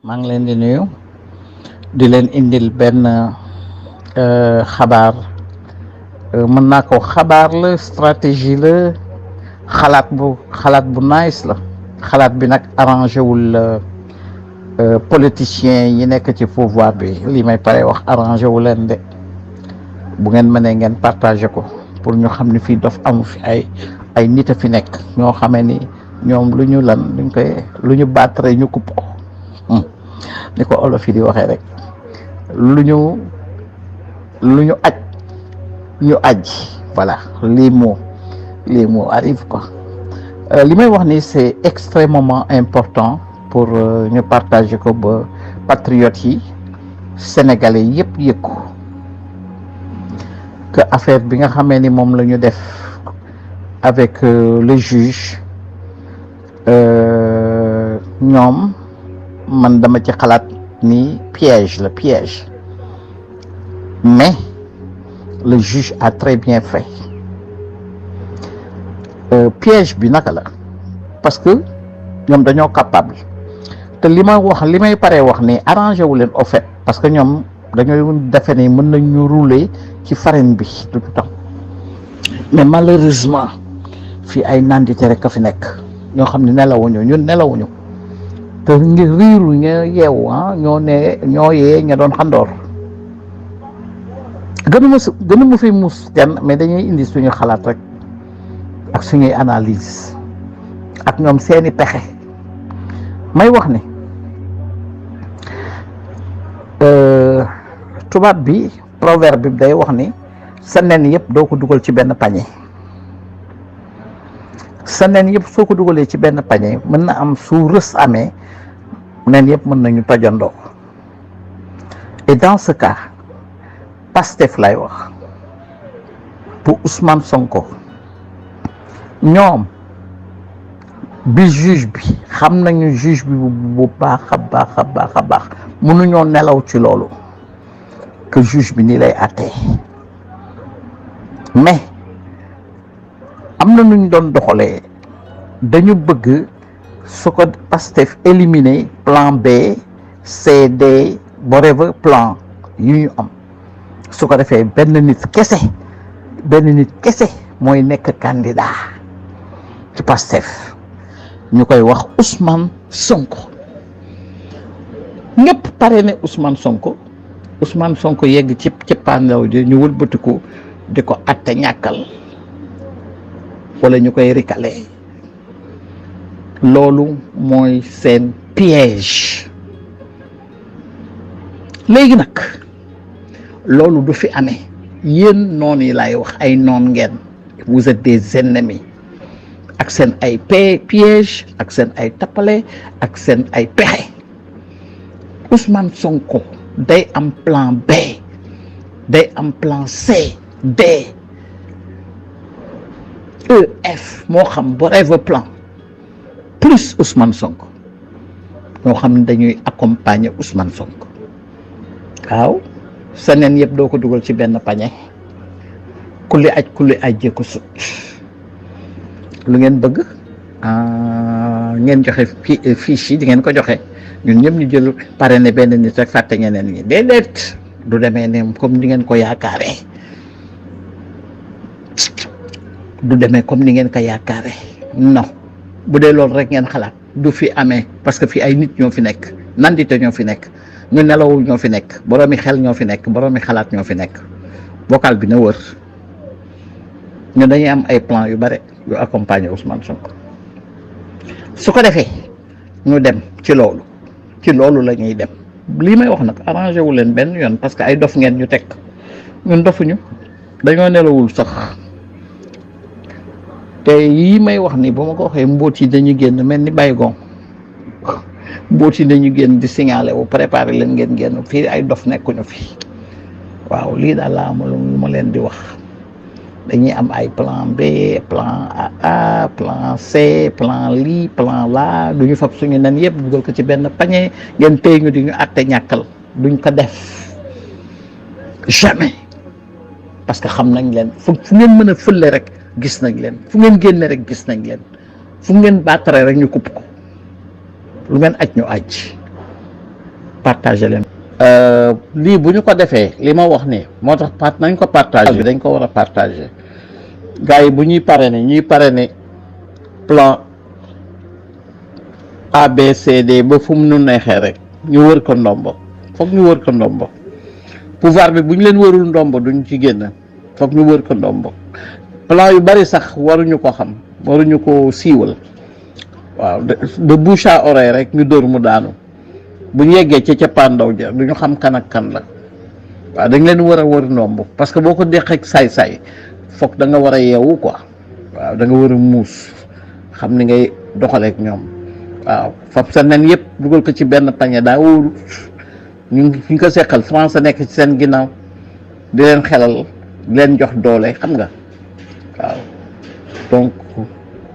maa ngi leen di nuyu di leen indil benn xabaar mën naa ko xabaar la stratégie la xalaat bu nice la xalaat bi nag arrangé wul politiciens yi nekk ci pouvoir bi li may pare wax arrangé wu leen de bu ngeen mënee ngeen partagé ko pour ñu xam ni fii dof amu fi ay nit a fi nekk ñoo xamee ni ñoom lu ñu lu ñu battre ñu kupp ko ni ko olof yi di waxee rek lu ñu aj ñu aj voilà lii moo arrive quoi li may wax ni c'est extrêmement important pour ñu partager ko ba patriotes yi sénégalais yëpp yëg ko que affaire bi nga xamee ni moom la ñu def avec le juge ñoom man dama ci xalaat ni piège mais le juge a très bien fait piège bi naka la parce que ñoom dañoo capable te li may paree wax ni arrangé wu leen au fait parce que ñoom dañoo defe ni mën nañ ñu rouler ci farine bi tout le temps mais malheureusement fii ay nandite rek a fi nekk ñoo xam ne nelawuñu te ngir riiru ña yeewu ñoo yee ña doon xandoor gënuma fi mus kenn mais dañuy indi suñu xalaat rek ak suñuy analyse ak ñoom seeni pexe may wax ni tubaab bi proverbe bi day wax ni sa nen yëpp doo ko dugal ci benn panier sa nen yëpp soo ko dugalee ci benn panier mën na am su rës amee nen yëpp mën nañu tojandoo et dans ce cas Pastef lay wax pour Ousmane Sonko ñoom bi juge bi xam nañu juge bi bu baax a baax mënuñoo nelaw ci loolu que juge bi nii lay àttee mais am na nu ñu doon doxalee dañu bëgg su ko Pastef éliminer plan B C D whatever plan yu ñu am su ko defee benn nit kese mooy nekk candidat ci Pastef ñu koy wax Ousmane Sonko ñëpp pare ne Ousmane Sonko yegg ci pandaw ji ñu wëlbatiku di ko atte ñàkkal wala ñu koy rikale loolu mooy seen piège léegi nag loolu du fi amee yéen noon yi laay wax ay noon ngeen vous êtes des ennemis ak seen ay piège ak seen ay tappale ak seen ay pexe Ousmane Sonko day am plan B day am plan C D E F moo xam whatever plan plus Ousmane Sonko ñoo xam ne dañuy accompagner Ousmane Sonko waaw sa nen yëpp doo ko dugal ci benn pañe kulli aj jëkko sut lu ngeen bëgg ngeen joxe fiche yi di ngeen ko joxe ñun ñëpp ñu jël parrainé benn nit rek fàtte ñeneen ñi déedéet du demee ne comme ni ngeen ko yaakaaree non bu dee loolu rek ngeen xalaat du fi amee parce que fii ay nit ñoo fi nekk nandite ñoo fi nekk ñu nelawul ñoo fi nekk boroomi xel ñoo fi nekk boroomi xalaat ñoo fi nekk vocal bi na wër ñu dañuy am ay plan yu bare yu accompagner Ousmane Sonko su ko defee ñu dem ci loolu la ñuy dem lii may wax nag arrangé wu leen benn yoon parce que ay dof ngeen ñu teg ñun dofuñu dañoo nelawul sax te yii may wax ni bu ma ko waxee mbóot yi dañuy génn mel ni bàyyi gon mbóot yi dañuy génn di signaler wu préparer leen ngeen génn fii ay dof nekkuñu fi waaw lii daal laa amul lu ma leen di wax dañuy am ay plan B plan A plan C plan lii plan laa du ñu fab suñu nen yëpp dugal ko ci benn pañe ngeen téye ñu di ñu àtte ñàkkal duñ ko def jamais parce que xam nañ leen fu ngeen mën a fële rek gis nañ leen fu ngeen génne rek gis nañ leen fu ngeen baatare rek ñu kupp ko lu ngeen aj ñu aj partager leen. lii bu ñu ko defee li ma wax ni moo tax nañ ko partager bi dañ ko war a partager gars yi bu ñuy parrainer plan ABCD ba fu mu nu neexee rek ñu wër ko ndombo foog ñu wër ko ndombo pouvoir bi bu ñu leen wërul ndombo duñ ci génn foog ñu wër ko ndombo plan yu bari sax waruñu ko xam waruñu ko siiwal waaw de bouche à oreille rek ñu dóor mu daanu bu ñu yeggee ca cappaandaw ja du ñu xam kan ak kan la waaw dañ leen war a wër ndombo parce que boo ko deqee saay-saay foog da nga war a yeewu quoi waaw da nga war a muus xam ni ngay doxaleek ñoom waaw fab sa nen yëpp dugal ko ci benn pañe daa wóoru ñu ko seqal France nekk ci seen ginnaaw di leen xelal di leen jox doole xam nga waaw donc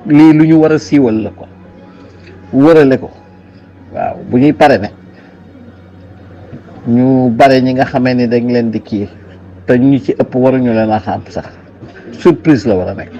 lii lu ñu war a siiwal la ko wërale ko waaw bu ñuy parrainer ñu bare ñi nga xamee ni dañ leen di kii te ñu ci ëpp waruñu leen a xam sax surprise la war a nekk